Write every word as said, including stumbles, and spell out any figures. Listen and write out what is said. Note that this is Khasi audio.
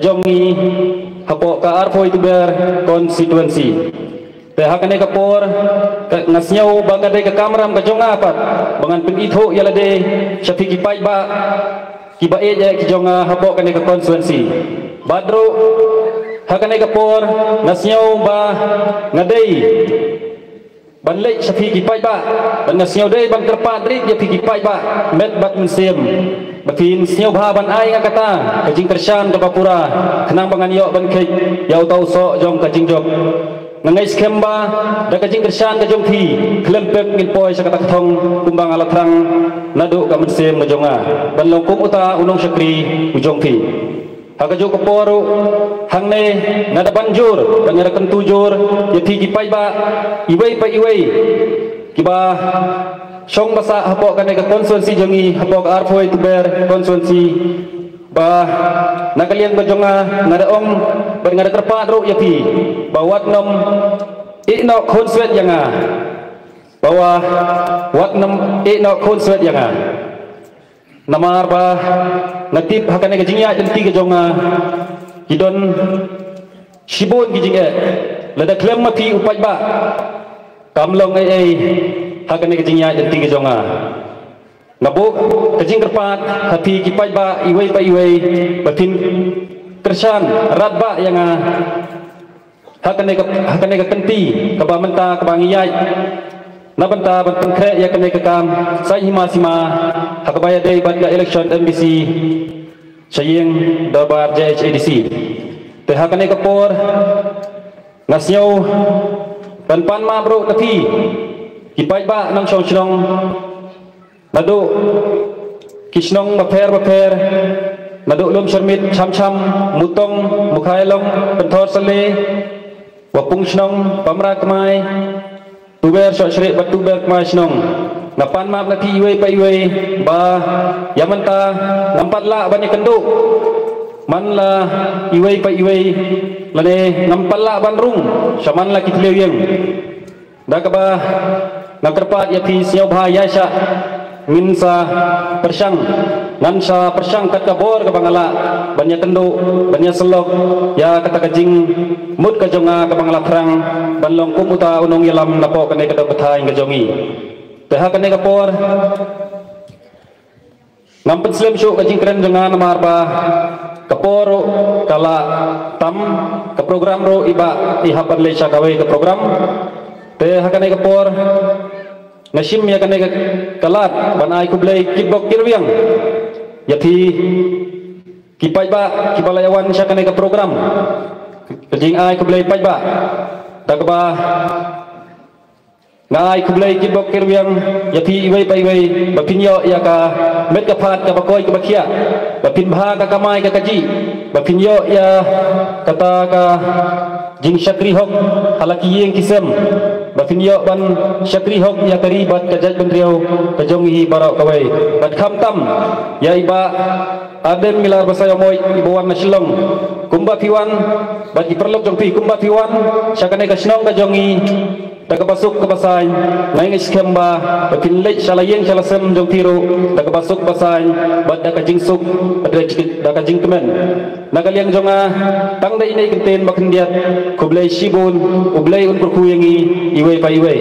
jong ngi hapoh ka arphew October constituency. Te ha kane ka por, ka, nga sngew ba ka dei ka kamram ka jong nga pat ba ngan pynithuh ïa lade sha phi ki paidbah kiba ïeit ki jong nga hapoh kane ka constituency. Bad ruh ha kane ka por nga sngew ba nga dei ban leit sha phi ki paidbah, ban nga sngew dei ban kyrpad rit ïa phi ki paidbah met bad mynsiem ba phin sngewbha ban ai nga kata ka jingkyrshan kaba pura, khnang ba ngan ïoh ban kheit ïa uta u soh jong ka jingjop. Nga ngeit skhem ba da ka jingkyrshan ka jong phi, khlem pep ngin poi sha kata ka thong kumba nga la thrang naduh ka mynsiem ka jong nga ban long kum uta u nongshakri u jong phi. Ha kajuh ka por ruh hangne nga da ban jur, nga da kyntu jur ïa phi ki paidbah iwei pa iwei kiba shong ba sah hapoh kane ka constituency jong ngi, hapoh ka arphew October constituency, ba na ka liang ka jong nga nga da ong bad nga da kyrpad ruh ïa phi ba wat nym ïeh noh khun swet ïa nga, ba wat nym ïeh noh khun swet ïa nga. Namar ba nga tip ha kane ka jingïaid lynti ka jong nga ki don shibun ki jingeh. Lada khlem ma phi u paidbah, kam long ei ei ha kane ka jingïaid lynti ka jong nga. Nga buh ka jingkyrpad ha phi ki paidbah iwei pa iwei ba phin kyrshan radbah ïa nga ha kane ka, ha kane ka kynti kaba mynta kaba ngi ïaid na bynta ban pynkhreh ïa kane ka kam saiñ hima sima ha kaba ïadei bad ka election M D C sha ïing dorbar J H A D C. Te ha kane ka por nga sngew ban pan map ruh na phi ki paidbah nongshong shnong naduh ki shnong bapher bapher, naduh Lumshyrmiet, Chamcham, Mutong, Mukhaïalong, Pynthorsaleh, Wapung Shnong, Pamra Kmai, Tuber Sohshrieh bad Tuber Kmai Shnong. Nga pan map na phi iwei pa iwei ba ïa mynta ngam pat lah ban ïakynduh man la iwei pa iwei, lane ngam pat lah ban rung sha man la ki thliew ïing. Da kaba nga kyrpad ïa phi, sngewbha ïaishah, ngin sa pyrshang, ngan sa pyrshang kat ka bor kaba nga lah ban ïakynduh, ban ïasyllok ïa kata ka jingmut ka jong nga kaba nga la thrang ban long kum uta u nongïalam napoh kane ka dong ka thaiñ ka jong ngi. Te ha kane ka por ngam pynslem shuh ka jingkren jong nga namar ba ka por ruh ka la tam, ka program ruh i Bah i hap ban leit sha kawei ka program. Te ha kane ka por nga shim ïa kane ka lad ban ai khublei kitbok kitrwiang ïa phi ki paidbah kiba la ïawan sha kane ka program. Ka jingai khublei paidbah, da kaba nga ai khublei kitbok kitrwiang ïa phi iwei pa iwei ba phin ïoh ïa ka met ka phad kaba koit kaba khiah, ba phin bha ka kamai ka kajih, ba phin ïoh ïa kata ka jingshakri hok ha la ki ïing ki sem, ba phin ïoh ban shakri hok ïa ka ri bad ka jaitbynriew ka jong ngi baroh kawei. Bad khamtam ïa i Bah Ardent Miller Basaiawmoit iba wan na Shillong, kumba phi wan, bad ki paralok jong phi, kumba phi wan sha kane ka shnong ka jong ngi da kaba suk kaba saiñ, nga ngeit skhem ba phin leit sha la ïing sha la sem jong phi ruh da kaba suk ba saiñ bad da ka jingsuk, da ka jing, da ka jingkmen. Na ka liang jong nga, tang da ine i kyntien ba khyndiat, khublei shibun, U Blei un kyrkhu ïa ngi iwei pa iwei.